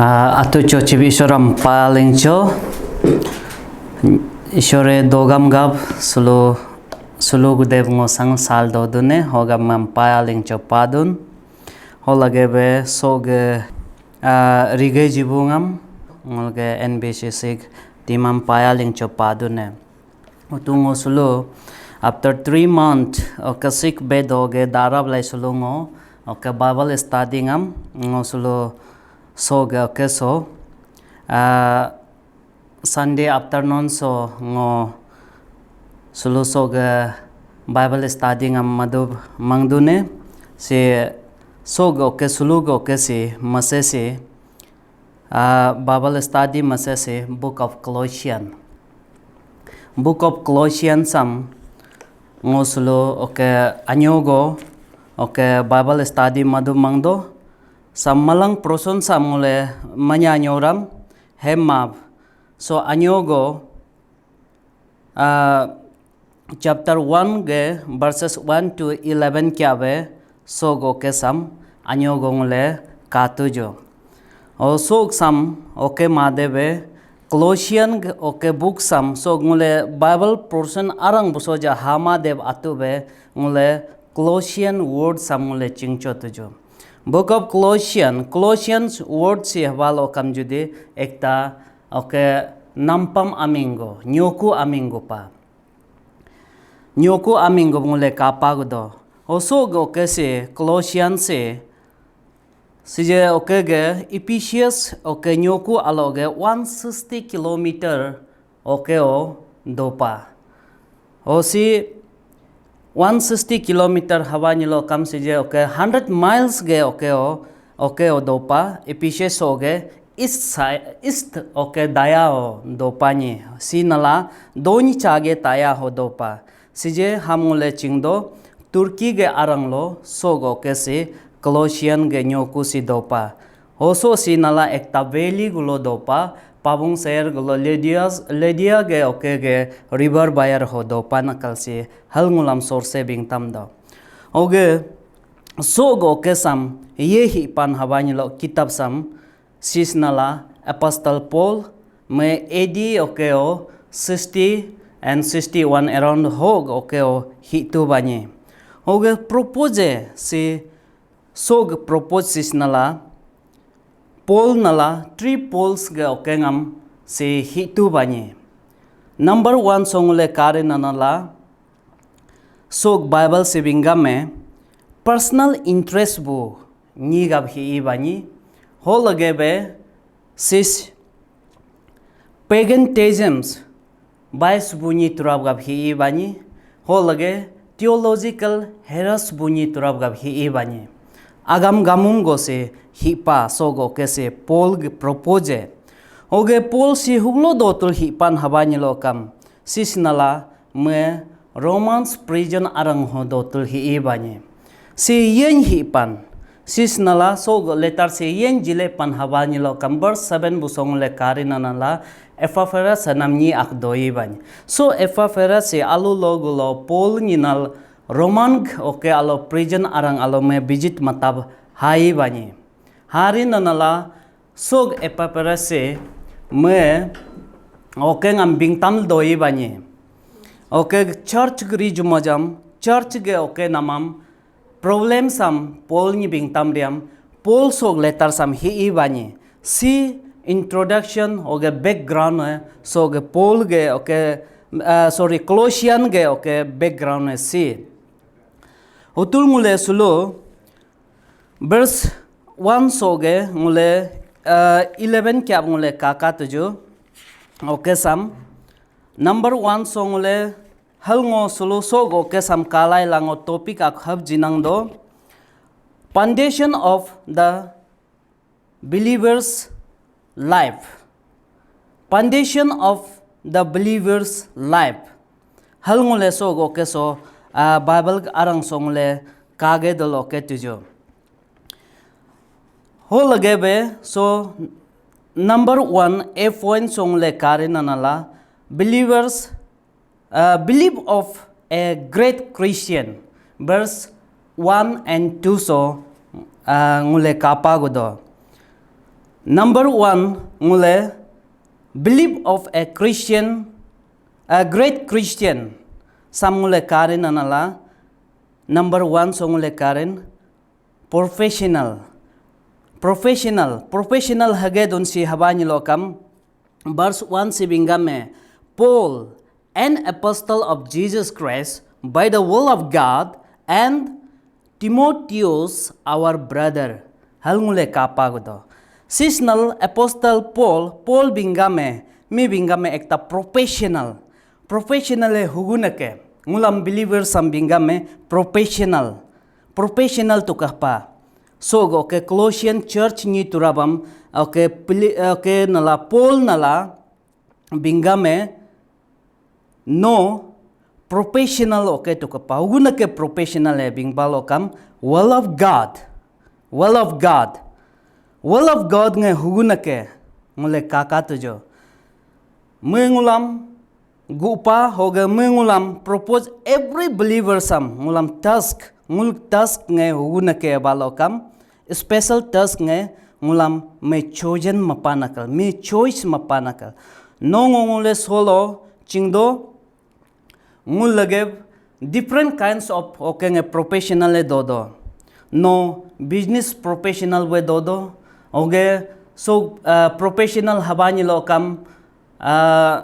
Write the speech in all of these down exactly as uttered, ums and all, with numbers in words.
Ah, atu cho chibi isoram paling cho. Isore dogam gab sulu, sulu gudev ngo sang sal do dune, hogam mam paling cho padun. Ho lage be so ge, ah, rige jibu ngam, ngol ge N B C C timam paling cho padune. Utu ngo sulu, after three month, oke sick bed oge darab lai sulu ngo, oke Bible study ngam, ngo sulu so ge oke so, ah, Sunday afternoon so ngo sulu so ge Bible study ngam madu mangdune, si so ge oke sulu ge oke si mase si, ah, Bible study mase si Book of Colossians. Book of Colossians sam ngo sulu oke anyogo oke Bible study madu mangdo sam malang proson sam ngule manya anyoram hemab so anyogo, ah, chapter one ge verses one to eleven kya be so go ke sam anyogo ngule katujo. O sok sam oke madebe Colossian ge oke book sam so ngule Bible portion arang busoja hama deb atu be ngule Colossian word sam ngule chingcho tujo. Book of Colossians, Colossians word si hwalo kam judi ekta oke nampam amingo, nyoku amingo pa. Nyoku amingo ngule kapa gudo. Oso go oke si Colossians si sije oke ge Ephesus oke nyoku alo ge one sixty kilometer oke o dopa. O si one sixty kilometer hawa nyilo kam sije oke hundred miles ge oke o, oke o dopa Ephesus oge east side, east oke daya o dopa ni si nala doni chage taya ho dopa. Sije ham ngule chingdo Turkey ge arang lo so go oke si Colossian ge nyoku si dopa. Hoso si nala ekta valley gulo dopa, pabung ser gulo Lydia, Lydia ge oke ge river bayar ho dopa nakal si hal ngulam source bingtam do. Oge so go oke sam ye hi pan hawa nyilo kitab sam sis nala Apostle Paul me A D oke o sixty and sixty one around hog oke o hi tu banye. Oge propose si sog propose sis nala Paul nala three Pauls ge oke ngam si hi tu banye. Number one songule kare nanala sog Bible si bingame personal interest bu nyi gab hi banye. Ho lage be sis paganisms bais bunyi turap gap hi bani, ho lage theological heres bunyi turap gap hi bani. Agam gamum go se hi pa so go ke se Paul ge propose. Oge Paul si huglo dotul hi pan habani lo kam sis nala me Romans prison arang ho dotul hi bani. Si yen hi pan. Sis nala so go letter si yen jile pan haba ni lo kam verse seven busong le kari nana la Epaphras nam ni ak doi bani. So Epaphras si alu lo gulo Paul ni nal Roman g-, oke alo prison arang alo me visit matab hai bani. Hari nana la sog Epaphras si me oke ngam bingtam doi bani. Oke church gri jumajam, church ge oke namam, problem sam Paul ni bingtam riam, Paul sog letter sam hi bani. Si introduction oge background eh, so ge Paul ge oke, ah, sorry, Colossian ge oke background eh si. Hutul ngule sulo, verse one so ge ngule, ah, eleven kyap ngule kaka tuju. Oke sam. Number one song le hal ngo sulu so go ke sam kalai lango topic ak hab jinang do. Foundation of the believer's life. Foundation of the believer's life. Hal ngo le so go ke so, ah, Bible arang song le kage dolo ke tujo. Ho lage be so number one a point song le kare nanala believers Uh, belief of a great Christian, verse one and two so, uh, ngule kapa gudo. Number one, ngule belief of a Christian, a great Christian. Sam ngule kari nanala. Number one so ngule karin professional. Professional, professional hage dun si habani lokam. Verse one si bingame, Paul, an apostle of Jesus Christ by the will of God, and Timotheus, our brother. Hal ngule kapa gudo. Seasonal apostle Paul, Paul bingame, mi bingame ekta professional. Professional e hugunake. Ngulam believer sam bingame professional. Professional tukahpa. So go ke Colossian church ni turabam, oke, pili-, oke, nala Paul nala bingame no professional oke tukahpa. Hugunake professional e bingbal okam, will of God. Will of God. Will of God nge hugunake ngule kaka tujo. Mengulam gupa hoga mengulam propose every believer sam ngulam task, ngul task nge hugunake balokam special task nge ngulam me chosen mapanakal, me choice mapanakal. Nongo ngule solo chingdo ngul lage different kinds of oke nge professional e dodo. No business professional we dodo. Oge so uh, professional habani lokam uh,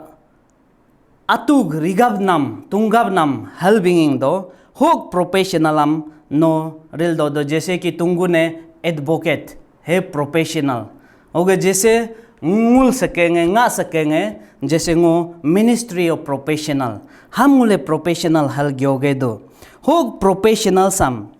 atug rigab nam, tunggab nam hal binging do, hok professional am no ril do do, jese ki tunggu ne advocate, he professional. Oge jese ngul sekenge, nga sekenge, jese ngo ministry of professional. Ham ngule professional hal gyoge do. Hok professional sam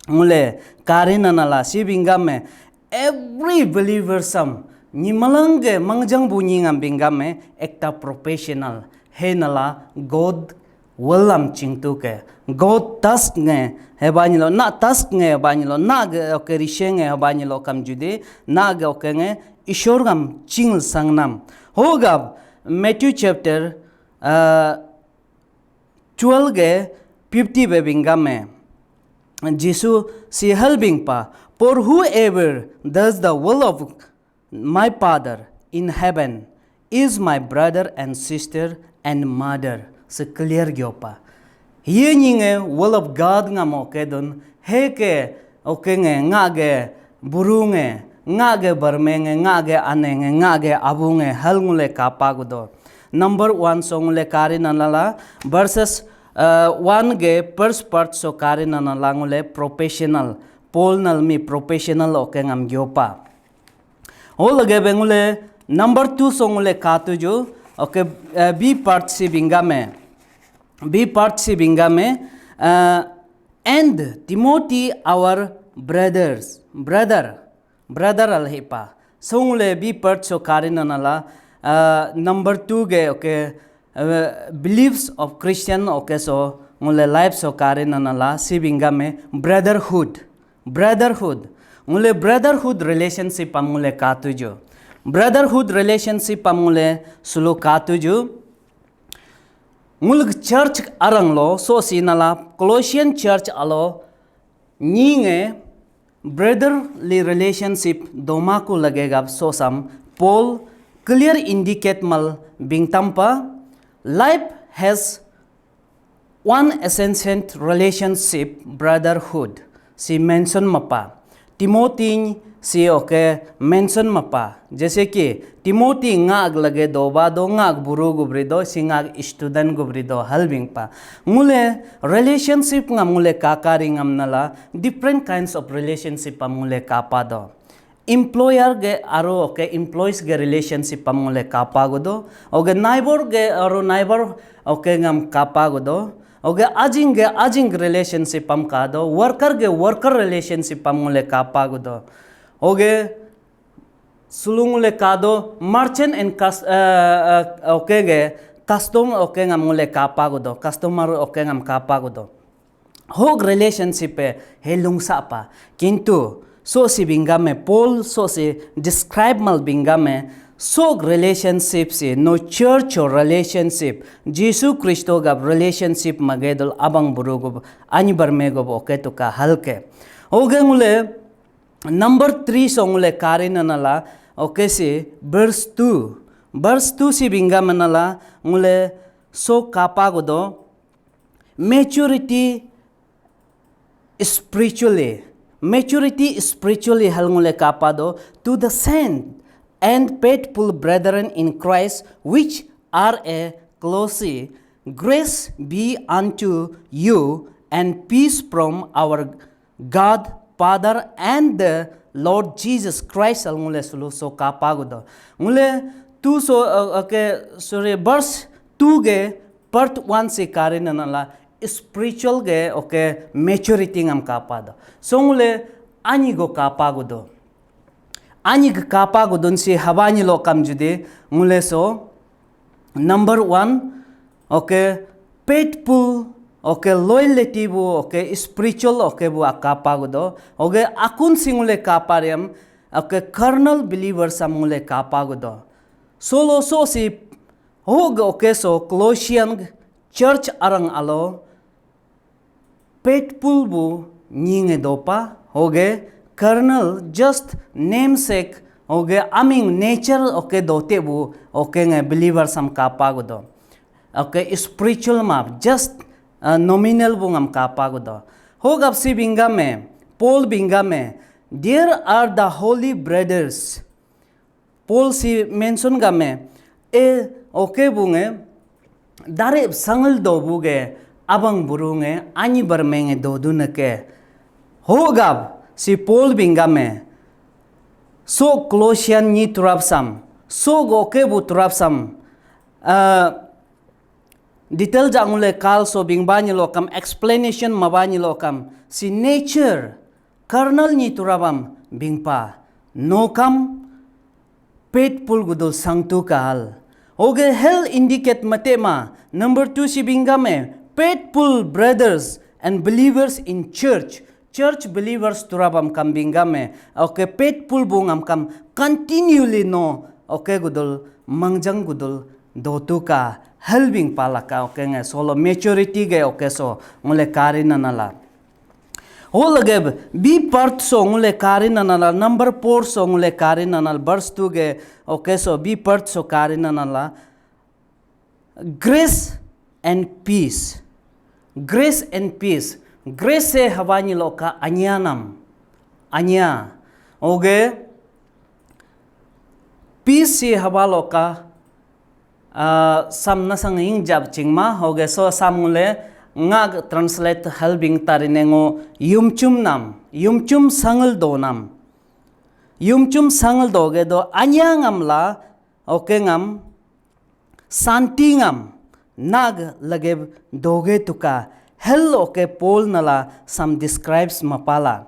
ngule kari nanala si bingame every believer sam nyimalang ge mangjang bunyi ngam bingame ekta professional he nala God walam chingtu ke. God task nge hebanilo, na task nge hebanilo, na ge oke rishe nge hebanilo kam jude, na ge oke nge Ishor ngam chingl sangnam. Hogab Matthew chapter uh, twelve ge fifty be bingame. Jisu si hal bingpa, for whoever does the will of my Father in heaven is my brother and sister and mother. Se clear gyopa. Ye nyinge will of God ngamo kedun, he ke oke nge, nga ge buru nge, nga ge barme nge, nga ge ane nge, nga ge abu nge hal ngule kapa gudo. Number one so ngule kari nanala verses uh, one ge first part so kari nanala ngule professional. Paul nal mi professional oke ngam gyopa. O lage be ngule number two so ngule katu ju. Oke uh, B part si bingame. B part si bingame. Uh, and Timothy our brothers, brother, brother alhipa. So ngule B part so kari nanala uh, number two ge oke uh, beliefs of Christian oke so ngule life so kari nanala si bingame brotherhood. Brotherhood. Ngule brotherhood relationship am ngule katuju. Brotherhood relationship am ngule sulu katuju. Ngulg church arang lo so si nala Colossian church alo nyinge brotherly relationship domaku lagegab so sam Paul clear indicate mal bingtampa life has one essential relationship brotherhood si mention mapa. Timothy si oke mention mapa. Jese ki Timothy ngak lage doba do ngak buru gubri do si ngak student gubri do halbing pa. Ngule relationship ngam ngule kakari ngam nala different kinds of relationship am ngule kapa do. Employer ge aro oke employees ge relationship am ngule kapa gudo. Oge neighbor ge aro neighbor oke ngam kapa gudo. Oge ajing ge ajing relationship am kado. Worker ge worker relationship am ngule kapa gudo. Oge sulung ngule kado merchant and cus- uh, uh, oke ge custom oke ngam ngule kapa gudo. Customer oke ngam kapa gudo. Hog relationship e helung sapa. Kintu so si bingame Paul so si describe mal bingame sok relationship si no church or relationship Jisu Kristo gab relationship magedol abang buru gub ani barme gub oke tuka halke. Oge ngule number three so ngule kari nanala Okay, si verse two. Verse two si bingga manala ngule so kapa godo. Maturity spiritually. Maturity spiritually hal ngule kapa do. To the saint and faithful brethren in Christ which are a Colossae, grace be unto you and peace from our God, Father, and the Lord Jesus Christ. Al ngule sulu so kapa gudo. Ngule tu so, uh, okay, sorry, verse two ge part one si kari nanala spiritual ge, okay, maturity ngam kapa do. So ngule ani go kapa gudo. Ani ge kapa gudun si hawa ni lo kam jude ngule so. Number one, okay, faithful, okay, loyalty bu, okay, spiritual, okay, bu akapa gudo. Okay, akun singule kapariam, okay, carnal believers am ngule kapa gudo. Solo so si, ho ge, okay, so Colossian church arang alo, faithful bu nyinge dopa, hoge carnal, just namesake, hoge aming nature, okay, dote bu, okay, nge believer sam kapa gudo. Okay, spiritual ma, just, uh, nominal bu ngam kapa gudo. Hogap si bingame, Paul bingame, there are the holy brothers. Paul si mention game, e, okay bunge, dare sangel do buge, abang burunge, ani barmenge do duneke. Hogab si Paul bingame, so Colossian ni turap sam, so go okay bu turap sam, ah, detail ja ngule kal so bingba ni lokam, explanation maba ni lokam, si nature, carnal ni turabam bingpa, no kam faithful gudul sangtu kahal. Oge hell indicate mate ma, number two si bingame, faithful brothers and believers in church. Church believers turabam kam bingame, okay, faithful bungam kam continually no, okay, gudul, mangjang gudul, dotu ka, helping palaka, okay, nge solo maturity ge, okay, so ngule kari nanala. Ho lage be part so ngule kari nanala, number four so ngule kari nanal, verse two ge, okay, so be part so kari nanala. Grace and peace. Grace and peace. Grace se hawa ni loka anya nam. Anya. Oge. Peace se hawa loka, ah, sam nasang ing jab chingma. Oge so sam ngule ngag translate hal bing tarine ngo yumchum nam. Yumchum sangel do nam. Yumchum sangel do ge do anya ngam la, okay, ngam santi ngam nag lage doge tuka hell, okay, Paul nala some describes mapala.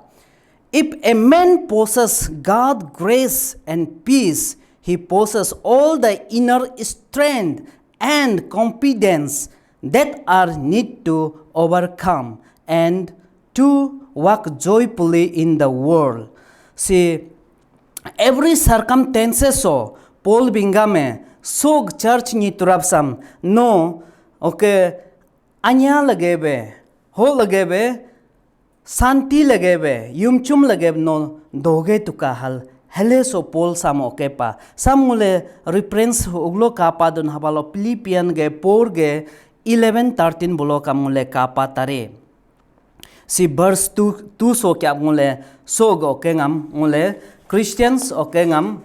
If a man possess God grace and peace, he possess all the inner strength and confidence that are need to overcome and to walk joyfully in the world. See, every circumstances so Paul bingame sog church ni turap sam no, okay, anya lagebe, ho lagebe, santi lagebe, yumchum lagebe no doge tuka hal hele so Paul sam, okay, pa. Sam ngule reference uglo kapa dun habalo Philippian ge four ge eleven thirteen bulo kam ngule kapa tare. Si verse two, two so kya ngule so go, okay, ngam ngule Christians, okay, ngam,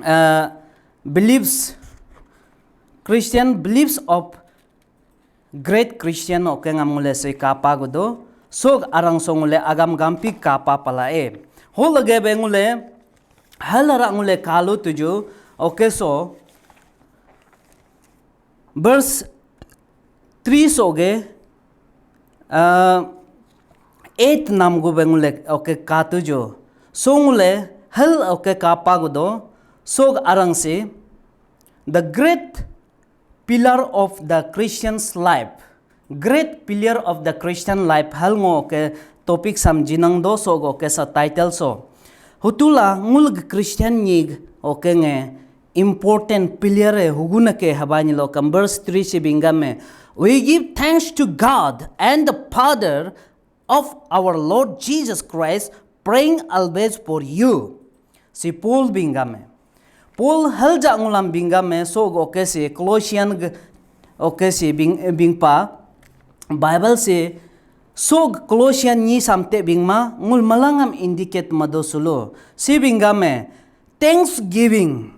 uh, beliefs, Christian beliefs of great Christian, okay, ngam ngule si kapa gudo. So arang so ngule agam gampi kapa pala e. Ho lage be ngule halara ngule kalu tuju, okay, so verse three so ge, ah, eight nam gu bengule, okay, katujo. So ngule hel, okay, kapa gudo. So arang si the great pillar of the Christian's life. Great pillar of the Christian life hal ngo, okay, topic sam jinang do so go, okay, sa title so. Hutula ngulg Christian nyig, okay, nge important pillar e huguna ke habani lo kam verse three si bingame. We give thanks to God and the Father of our Lord Jesus Christ, praying always for you. Si Paul bingame. Paul halja ngulam bingga me so oke si Colossian ge, oke si bing, bingpa Bible si so Colossian ni samte bingma ngul malangam indicate mado sulu. Si bingga me thanksgiving,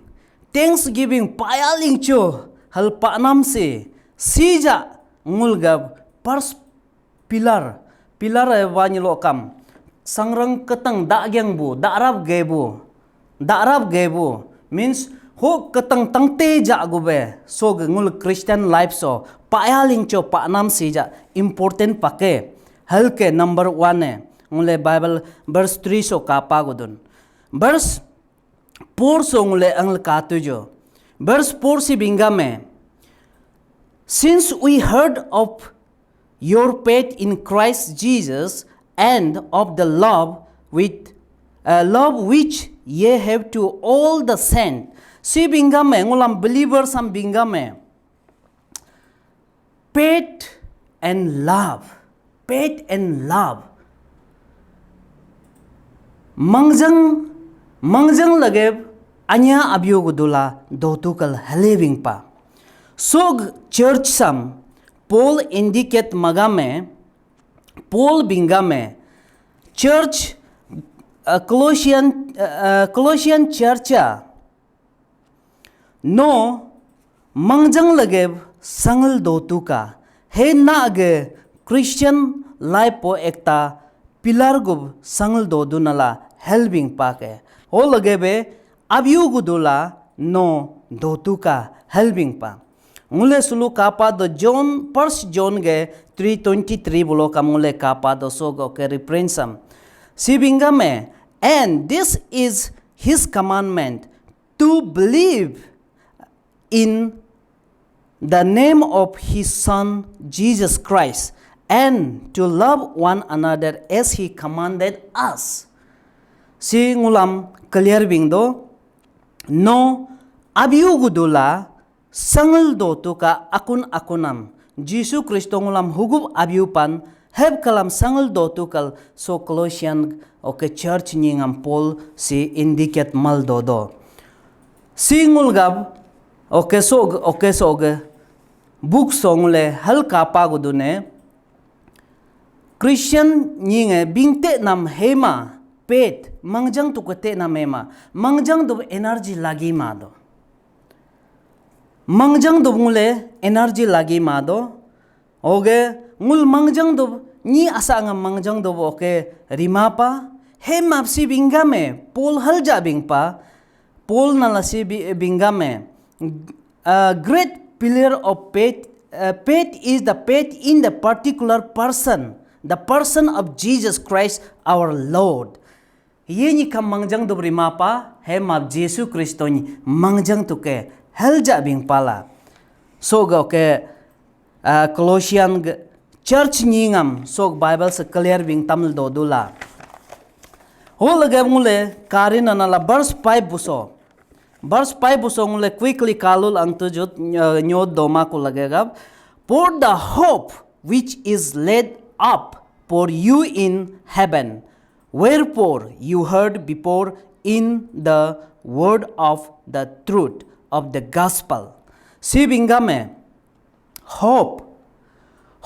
thanksgiving paya lingcho hal panam si sija ngul gab pers pillar, pillar e wani lokam sangrang ketang dagyang bu, darap ge bu, darap ge bu means ho ketang tangte ja gube so ge ngul Christian life so paya lingcho panam si ja important pake. Hal ke number one e ngule Bible verse three so kapa gudun. Verse four so ngule ang katujo. Verse four si bingga me, since we heard of your faith in Christ Jesus and of the love with uh, love which ye have to all the saint. Si bingga me ngulam believers am bingga me faith and love, faith and love mangjang mangjang lage anya abio gudula dotu kal hele bingpa. Sog church sam Paul indicate magame, Paul bingame church uh, Colossian uh, Colossian church a no mangjang lage sangl dotu ka he na ge Christian life po ekta pillar gub sangl dodu nala helbing pa ke. Ho lage be abyu gudula no dotu ka helbing pa. Ngule sulu kapa do John, first John ge three twenty three bulo kam ngule kapa do so go ke reference am. Si bingga me, and this is his commandment, to believe in the name of his son Jesus Christ and to love one another as he commanded us. Si ngulam clear bing do no abyu gudula sangl do tuka akun akunam Jisu Kristo ngulam hugup abyu pan heb kalam sangl do tukal so Colossian oke church nyingam Paul si indicate mal do do. Si ngulgab oke so oke so ge book so ngule hal kapa gudune Christian nyinge bingte nam hema pet mangjang tuke te nam hema mangjang du energy lagi ma do. Mangjang dub ngule energy lagi ma do. Oge ngul mangjang dub nyi asa ngam mangjang dub oke rima pa. He map si bingga me Paul halja bing pa. Paul nala si bingga me. A great pillar of faith. Uh, faith is the faith in the particular person, the person of Jesus Christ our Lord. Ye nyi kam mangjang dub rima pa, he map Jesu Kristo nyi mangjang tuke helja bing pala. So ga oke uh, Colossian ge church nyi ngam so Bible se clear bing tamil do dula. Ho lage ngule karin anala verse five buso. Verse five buso ngule quickly kalul ang tujut uh, nyod doma ku lage gab. For the hope which is laid up for you in heaven. Wherefore you heard before in the word of the truth of the gospel. Si bingga me hope.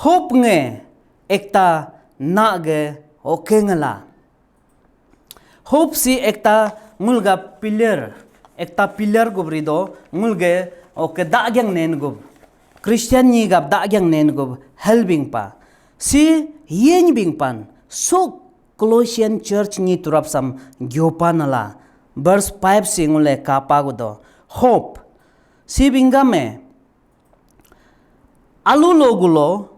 Hope nge ekta na ge oke ngela. Hope si ekta ngulga pillar, ekta pillar gubri do ngulge oke dagyang nen gub. Christian nyi gab dagyang nen gub helbing pa. Si yeny bing pan suk Colossian church nyi turap sam gyopa nala. Verse five si ngule kapa gudo. Hope. Si bingga me. Alu logulo.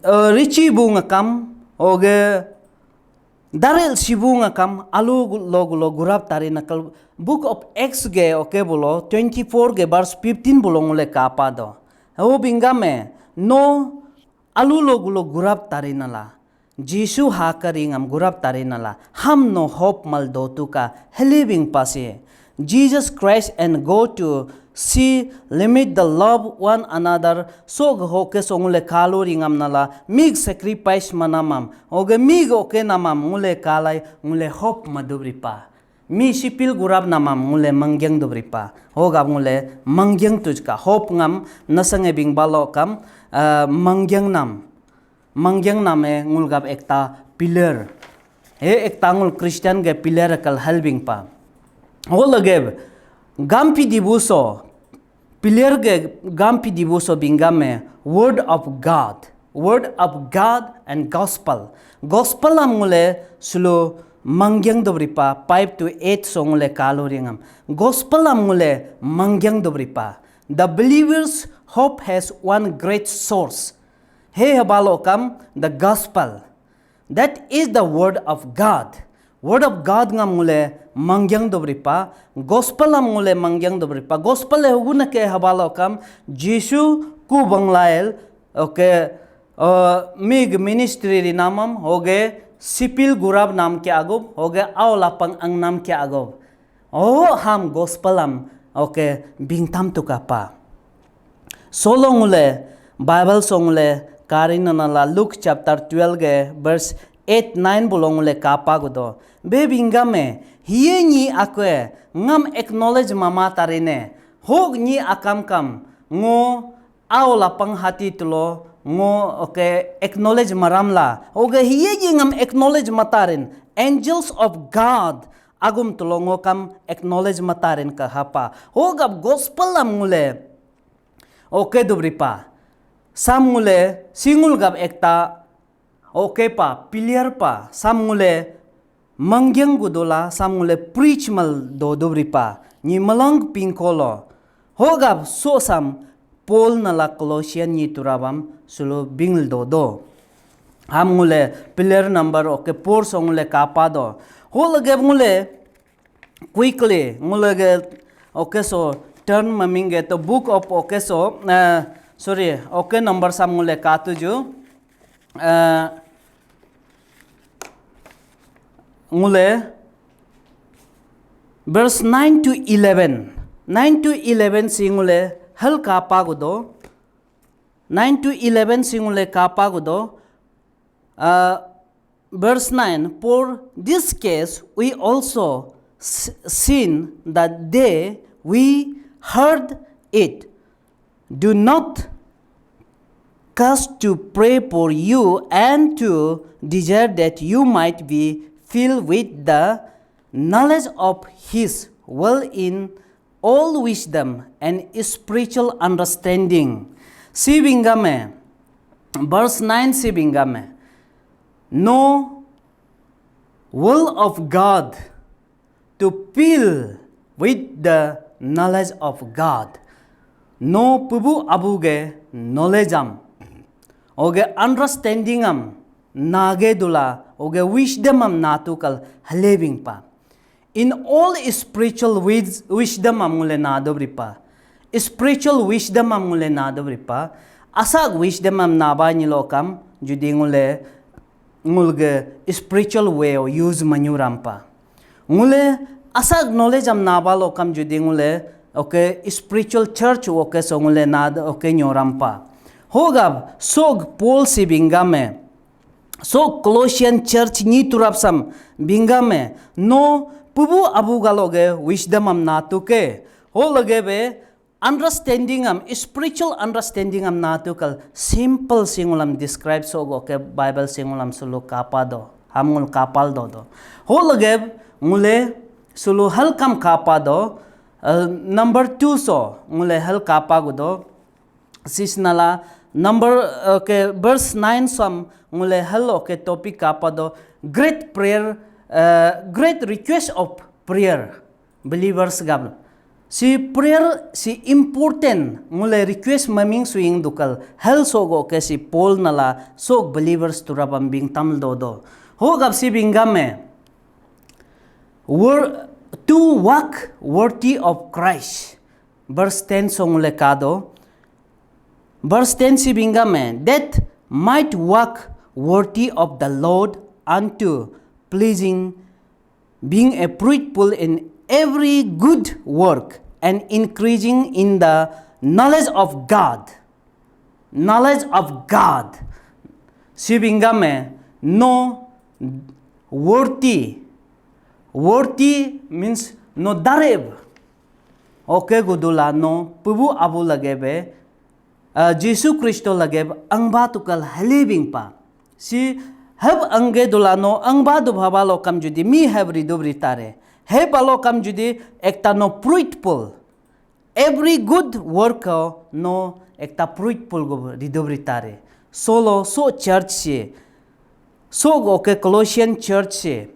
Uh, richi bu ngakam. Oge. Darel sibu ngakam. Alu logulo gurap tari nakal. Book of Acts ge oke bulo. Twenty four ge verse fifteen bulo ngule kapa do. Ho bingga me. No. Alu logulo gurap tari nala. Jisu ha karingam gurap tari nala. Ham no hope mal do tuka. Helibing pasi. Jesus Christ and go to see limit the love one another. So hoke so ngule kalu ringam nala. Mig sacrifice manamam. Oge mig oke namam ngule kalai ngule hope madubri pa. Mi sipil gurap namam ngule mangyang dubripa. Hogap ngule mangyang tujka. Hope ngam nasang ebing balo kam, eh, mangyang nam. Mangyang nam e ngulgap ekta pillar. He ekta ngul Christian ge pillar kal halbing pa. Ho lage gampi dibuso. Pillar ge gampi dibuso bingame Word of God. Word of God and Gospel. Gospel am ngule sulu mangyang dobripa five to eight so ngule kalu ringam. Gospel am ngule mangyang dobripa. The believer's hope has one great source. He habalo kam the gospel. That is the word of God. Word of God ngam ngule mangyang dobripa, gospel am ngule mangyang dobripa, gospel le huguna ke habalo kam Jisu ku banglael, okay, uh, mig ministry ri namam, hoge sipil gurab nam ke agub, hoge au lapang ang nam ke agub. Oh, ham gospel am, okay, bingtam tu kapa. Solo ngule, Bible so ngule, karin nala Luke chapter twelve ge verse eight nine bulo ngule kapa gudo. Be bingame, hiye nyi akwe, ngam acknowledge mama tarine, hog nyi akam kam, ngo au lapang hati tulo, ngo, okay, acknowledge maram la. Oge hiye nyi ngam acknowledge matarin, angels of God, agum tulo ngo kam acknowledge matarin ka hapa. Hogap gospel am ngule, okay, dubripa. Sam ngule, singul gap ekta, okay pa, pillar pa, sam ngule, mangyang gudola, sam ngule, preach mal do dubripa. Ni malang pingkolo. Hogap so sam, Paul nala Colossian ni turabam, sulu bingl do do. Ham ngule, pillar number, okay, four so ngule kapa do. Ho lage ngule, quickly, ngule ge, okay, so, turn maming ge, to book of, okay, so, uh, sorry, okay, number sam ngule katuju. Uh, ngule, verse nine to eleven. Nine to eleven si ngule, hal kapa gudo. Nine to eleven si ngule kapa gudo. Uh, verse nine, for this case we also s- sin that day we heard it. Do not cease to pray for you and to desire that you might be filled with the knowledge of his will in all wisdom and spiritual understanding. Si bingame, verse nine si bingame, no will of God to fill with the knowledge of God. No pubu abu ge knowledge am, oge understanding am, nage dula, oge wisdom am natukal halebing pa. In all spiritual wis- wisdom am ngule na dobripa. Spiritual wisdom am ngule na dobripa. Asak wisdom am naba nyilokam, judi ngule, ngulge spiritual way o use manyurampa. Ngule asak knowledge am naba lokam judi ngule, okay, spiritual church, okay, so ngule na, okay, nyorampa. Hogab, sog Paul si bingame. So Colossian church ni turap sam bingame, no pubu abu galoge wisdom am natu ke. Ho lage be understanding am, spiritual understanding am natu kal simple singulam describe so go ke Bible singulam sulu kapa do, ham ngul kapal do do. Ho lage ngule sulu halkam kapa do, uh, number two so ngule hal kapa gudo. Sisnala number, okay, verse nine sam ngule hal, okay, topic kapa do great prayer, uh, great request of prayer believers gabl. Si prayer si important ngule request maming suing dukal hal sogo ke si Paul nala sok believers turabam bing taml do do. Ho gab si bingame wor- to walk worthy of Christ. Verse ten so ngule kado. Verse ten si bingame, that might walk worthy of the Lord unto pleasing, being a fruitful in every good work and increasing in the knowledge of God. Knowledge of God. Si bingame, no worthy Worthy means no dareb. Oke gudula no pubu abu lagebe, uh, Jisu Kristo lageb angba tukal halibing pa. Si heb angge dula no angba dubhaba lokam judi mi heb ridub ritare. Heb alokam judi ekta no fruitful. Every good work no ekta fruitful go ridub ritare. Solo so church se, so go ke Colossian church se,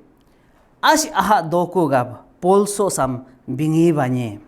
as aha doku gab Paul so sam bingi banye.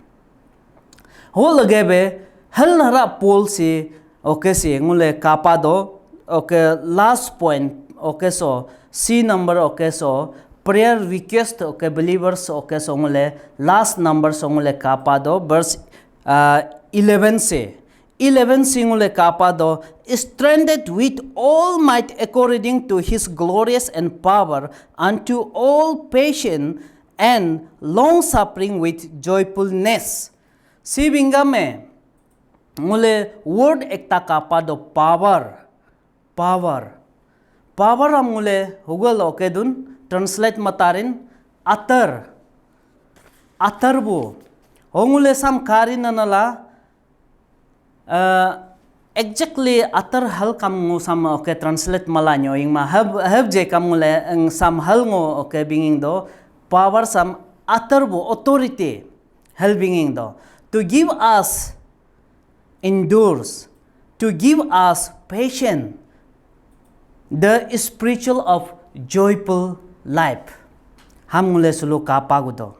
Ho lage be hal nara Paul se, okay se ngule kapa do, okay, last point, okay, so C number, okay, so prayer request, okay, believers, okay, so ngule last number so ngule kapa do verse uh, eleven se. Eleven se ngule kapa do, strengthened with all might according to his glorious and power unto all patience and long suffering with joyfulness. Si bingame ngule word ekta kapa do power. Power. Power am ngule hugul oke dun translate matarin atar. Atar bu. Ho ngule sam kari nanala, uh, exactly atar hal kam ngu sam oke translate mala nyo ing ma hab, hab je kam ngule eng sam hal ngo oke binging do. Power sam atar bu authority hal binging do. To give us endures, to give us patience, the spiritual of joyful life. Ham ngule sulu kapa gudo.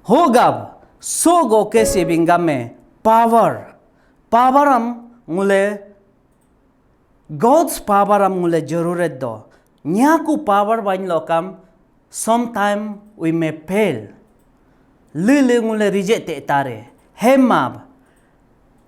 Hogab, so go ke se bingame power. Power am ngule God's power am ngule jarurat do. Nyaku power bain lokam, sometime we may fail. Lili ngule reject te tare. Hemab.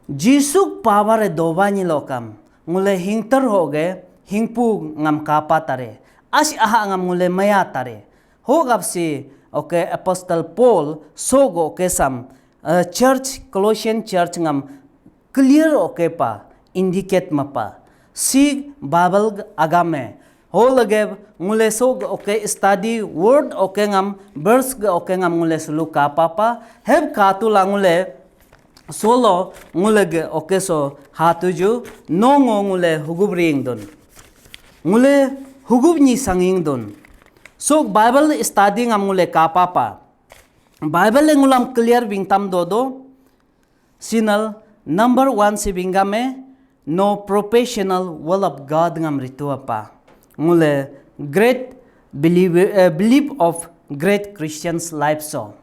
Jisu power e doba ni lokam. Ngule hingter hoge, hingpu ngam kapa tare. Asi aha ngam ngule maya tare. Hogap si, okay, Apostle Paul, sogo kesam, uh, church, Colossian church ngam clear oke pa, indicate mapa. Si Bible agame. Ho lage ngule so oke study word oke ngam, verse ge oke ngam ngule sulu kapa pa. Heb katu la ngule solo ngule ge oke so hatuju nongo ngule hugub ring dun. Ngule hugub ni sanging dun. So Bible study ngam ngule kapa pa. Bible le ngulam clear bingtam dodo. Sinal number one si bingame no professional will of God ngam ritu apa. Ngule great believe, uh, belief of great Christians life so.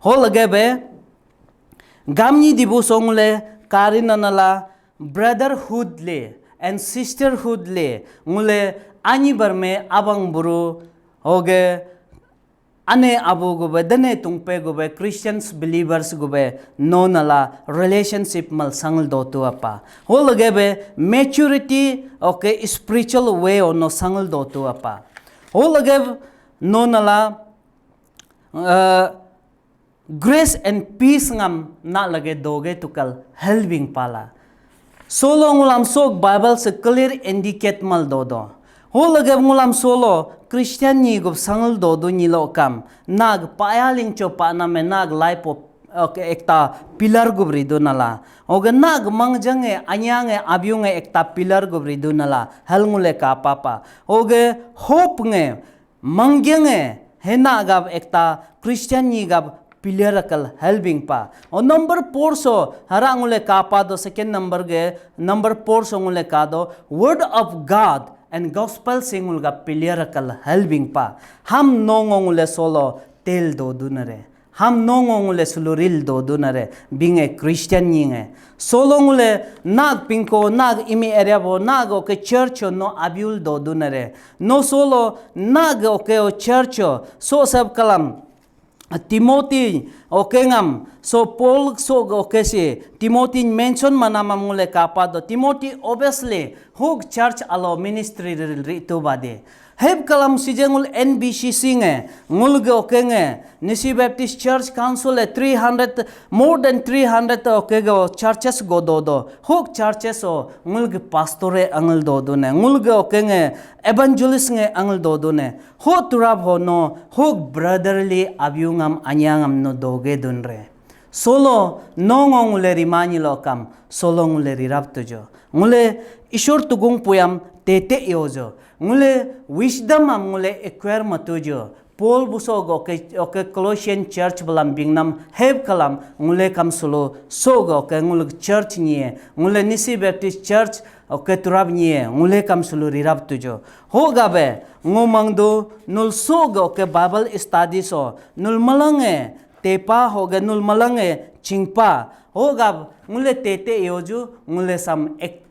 Ho lage be gamni dibu so ngule karin nanala brotherhood le and sisterhood le ngule ani barme abang buru hoge ane abu gube, dane tungpe gube, Christians, believers gube, no nala relationship mal sangl dotu apa. Ho lage be maturity, okay, spiritual way o no sangl dotu apa. Ho lage no nala, uh, grace and peace ngam na lage doge tukal helping pala. Solo ngulam sok Bible se clear indicate mal dodo. Ho lage ngulam solo Christian ni gup sangl dodo ni lo kam. Nag paya lingcho pa name nag life of, okay, ekta pillar gup ridu nala. Oge nag mangjang e, anyang e, abiung e ekta pillar gup ridu nala. Hel ngule ka papa. Oge hope nge, mangjang e, hena gab ekta Christian ni gab pillar akal helping pa. O number four so hara ngule kapa do second number ge number four so ngule ka do word of God and gospel singul gab pillar akal helping pa. Ham nongo ngule solo tel do dunare. Ham nongo ngule suluril do dunare. Being a Christian nyinge. Solo ngule nag pingko, nag imi area bo, nag oke church o no abiul do dunare. No solo nag oke o church o so sab kalam. Timothy, okay ngam, so Paul so okay si, Timothy mention manamam ngule kapa do, Timothy obviously, hug church alo ministry ri, ri tu bade. Heb kalam sije ngul N B C C nge, ngul ge oke nge, Nyishi Baptist Church Council e three hundred, more than three hundred oke ge churches go do do. Hok churches o ngul ge pastor e angel do do ne, ngul ge oke nge, evangelist nge angel do do ne. Ho turap ho no, hok brotherly abiu ngam anya ngam no doge dun re. Solo nongo ngule rimani lo kam, solo ngule rirap tujo. Ngule Ishur tugung puyam tete yojo. Ngule wisdom am ngule acquire matujo. Paul buso go ke, oke Colossian church balam bingnam heb kalam ngule kam sulu so go ke ngule church nie, ngule Nyishi Baptist Church oke turap nie, ngule kam sulu rirap tujo. Ho gabe ngomang do nul so go ke Bible study so nul malange tepa hoga nul malange chingpa. Hogab ngule tete yoju ngule sam ac-,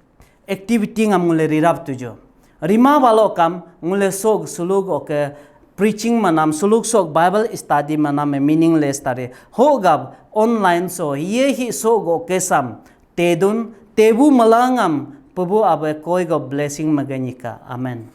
activity ngam ngule rirap tuju. Rima balo kam ngule sog sulug oke preaching manam sulug sog Bible study manam e meaningless tari. Hogab online so ye hi sog oke sam tedun tebu malangam pebu abe koi go blessing maganyika. Amen.